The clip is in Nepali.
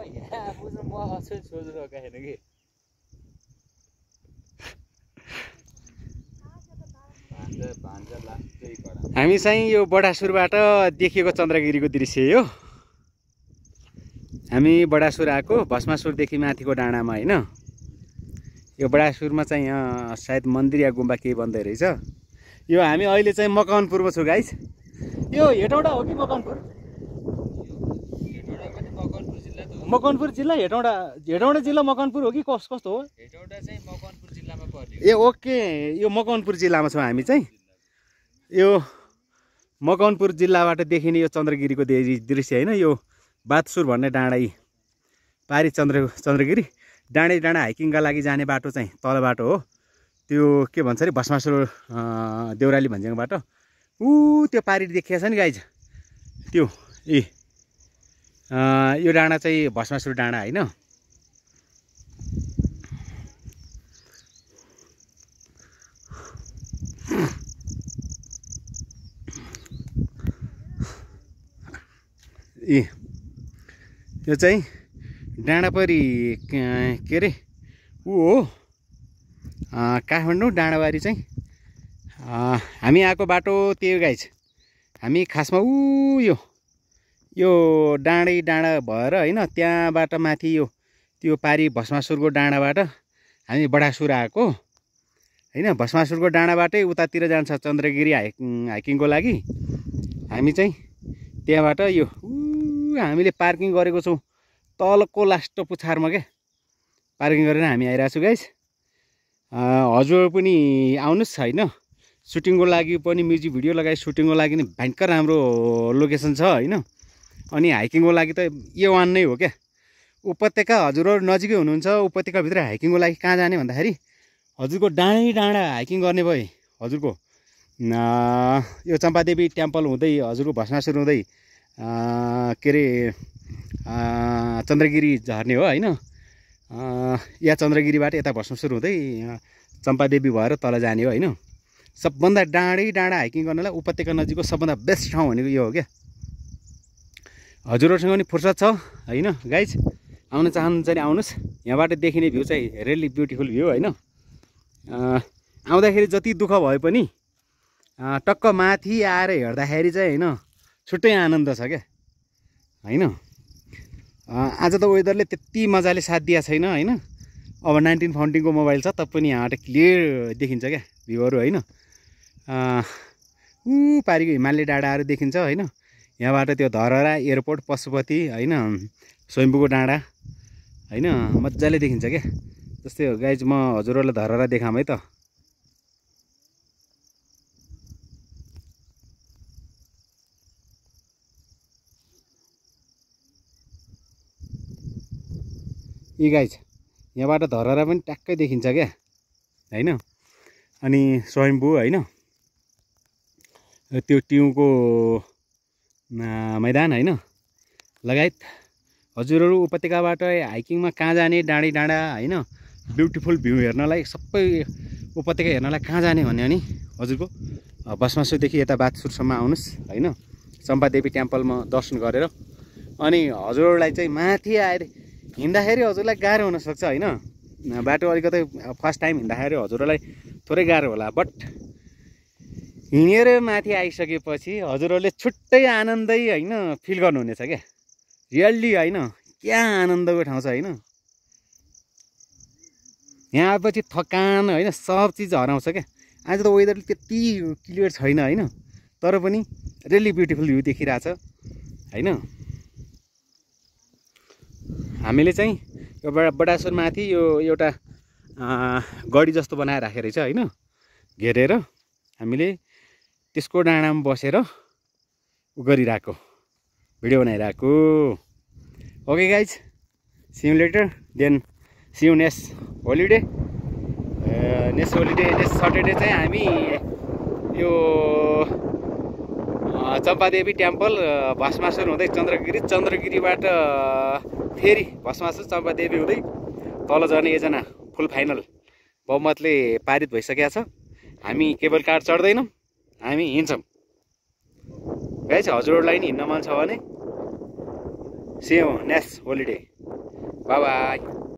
हामी चाहिँ यो बडासुरबाट देखिएको चन्द्रगिरीको दृश्य हो। हामी बडासुर आएको भस्मासुरदेखि माथिको डाँडामा होइन। यो बडासुरमा चाहिँ यहाँ सायद मन्दिर या गुम्बा केही बन्दै रहेछ। यो हामी अहिले चाहिँ मकवानपुरमा छौँ गाइस। यो हेटौँडा हो कि मकवानपुर? मकवानपुर जिल्ला हेटौँडा जिल्ला मकवानपुर हो कि कस्तो हो? हेटौँडा चाहिँ मकवानपुर जिल्लामा पर्यो। ए ओके, यो मकवानपुर जिल्लामा छौँ हामी चाहिँ। यो मकवानपुर जिल्लाबाट देखिने यो चन्द्रगिरीको दृश्य होइन। यो बातसुर भन्ने डाँडा पारी चन्द्रगिरी डाँडै डाँडा हाइकिङका लागि जाने बाटो चाहिँ तल बाटो हो। त्यो के भन्छ अरे भस्मासुर देउराली भन्ज्याङ बाटो त्यो पारी देखिएको छ नि गाइज। त्यो यो डाँडा चाहिँ भस्मासुर डाँडा होइन। यो चाहिँ डाँडापरी के अरे ऊ हो काठमाडौँ डाँडाबारी चाहिँ हामी आएको बाटो त्यो गाइज। हामी खासमा यो डाँडै डाँडा भएर होइन त्यहाँबाट माथि त्यो पारी भस्मासुरको डाँडाबाट हामी बडासुर आएको होइन। भस्मासुरको डाँडाबाटै उतातिर जान्छ चन्द्रगिरी हाइकिङको लागि। हामी चाहिँ त्यहाँबाट यो हामीले पार्किङ गरेको छौँ तलको लास्ट पुछारमा क्या। पार्किङ गरेर हामी आइरहेको छौँ गाइस। हजुर पनि आउनुहोस् होइन। सुटिङको लागि पनि म्युजिक भिडियो लगाए सुटिङको लागि नि भयङ्कर राम्रो लोकेसन छ होइन। अनि हाइकिङको लागि त A1 नै हो क्या। उपत्यका हजुरहरू नजिकै हुनुहुन्छ, उपत्यकाभित्र हाइकिङको लागि कहाँ जाने भन्दाखेरि हजुरको डाँडै डाँडा हाइकिङ गर्ने भए हजुरको यो चम्पादेवी टेम्पल हुँदै हजुरको भस्मासुर हुँदै के अरे चन्द्रगिरी झर्ने हो होइन। या चन्द्रगिरीबाट यता भस्मासुर हुँदै चम्पादेवी भएर तल जाने हो होइन। सबभन्दा डाँडै डाँडा हाइकिङ गर्नलाई उपत्यका नजिकको सबभन्दा बेस्ट ठाउँ भनेको यो हो क्या। हजुरहरूसँग पनि फुर्सद छ होइन गाइज, आउन चाहनुहुन्छ भने आउनुहोस्। यहाँबाट देखिने भ्यू चाहिँ रियली ब्युटिफुल भ्यू होइन। आउँदाखेरि जति दुःख भए पनि टक्क माथि आएर हेर्दाखेरि चाहिँ होइन छुट्टै आनन्द छ क्या होइन। आज त वेदरले त्यति मजाले साथ दिएको छैन होइन। अब 19 फाउन्टिङको मोबाइल छ तब पनि यहाँबाट क्लियर देखिन्छ क्या भ्यूहरू होइन। पारीको हिमालय डाँडाहरू देखिन्छ होइन। यहाँबाट त्यो धरहरा एयरपोर्ट पशुपति होइन स्वयम्भूको डाँडा होइन मजाले देखिन्छ क्या। जस्तै हो गाइज म हजुरहरूलाई धरहरा देखाऊँ है त। यी गाइज यहाँबाट धरहरा पनि ट्याक्कै देखिन्छ क्या होइन। अनि स्वयम्भू होइन त्यो टिउको मैदान होइन लगायत हजुरहरू उपत्यकाबाट हाइकिङमा कहाँ जाने डाँडै डाँडा होइन ब्युटिफुल भ्यू हेर्नलाई सबै उपत्यका हेर्नलाई कहाँ जाने भन्यो भने हजुरको भस्मासुरदेखि यता बातसुरसम्म आउनुहोस् होइन। चम्पादेवी टेम्पलमा दर्शन गरेर अनि हजुरहरूलाई चाहिँ माथि आएर हिँड्दाखेरि हजुरलाई गाह्रो हुनसक्छ होइन। बाटो अलिकति फर्स्ट टाइम हिँड्दाखेरि हजुरहरूलाई थोरै गाह्रो होला, बट हिँडेर माथि आइसकेपछि हजुरहरूले छुट्टै आनन्दै होइन फिल गर्नुहुनेछ क्या। रियल्ली होइन क्या आनन्दको ठाउँ छ होइन। यहाँ आएपछि थकान होइन सब चिज हराउँछ क्या। आज त वेदर त्यति क्लियर छैन होइन, तर पनि रियली ब्युटिफुल भ्यू देखिरहेछ होइन। हामीले चाहिँ यो बडासुरमाथि यो एउटा गढी जस्तो बनाएर राखेको रहेछ होइन, घेरेर हामीले त्यसको डाँडामा बसेर गरिरहेको भिडियो बनाइरहेको। Okay guys, see you later, then see you next holiday. Next Saturday चाहिँ हामी यो चम्पादेवी टेम्पल भस्मासुर हुँदै चन्द्रगिरीबाट फेरि भस्मासुर चम्पादेवी हुँदै तल झर्ने योजना फुल फाइनल बहुमतले पारित भइसकेको छ। हामी केबल कार चढ्दैनौँ, हामी हिँड्छौँ गाइज। हजुरहरूलाई नि हिँड्न मन छ भने see you next holiday. By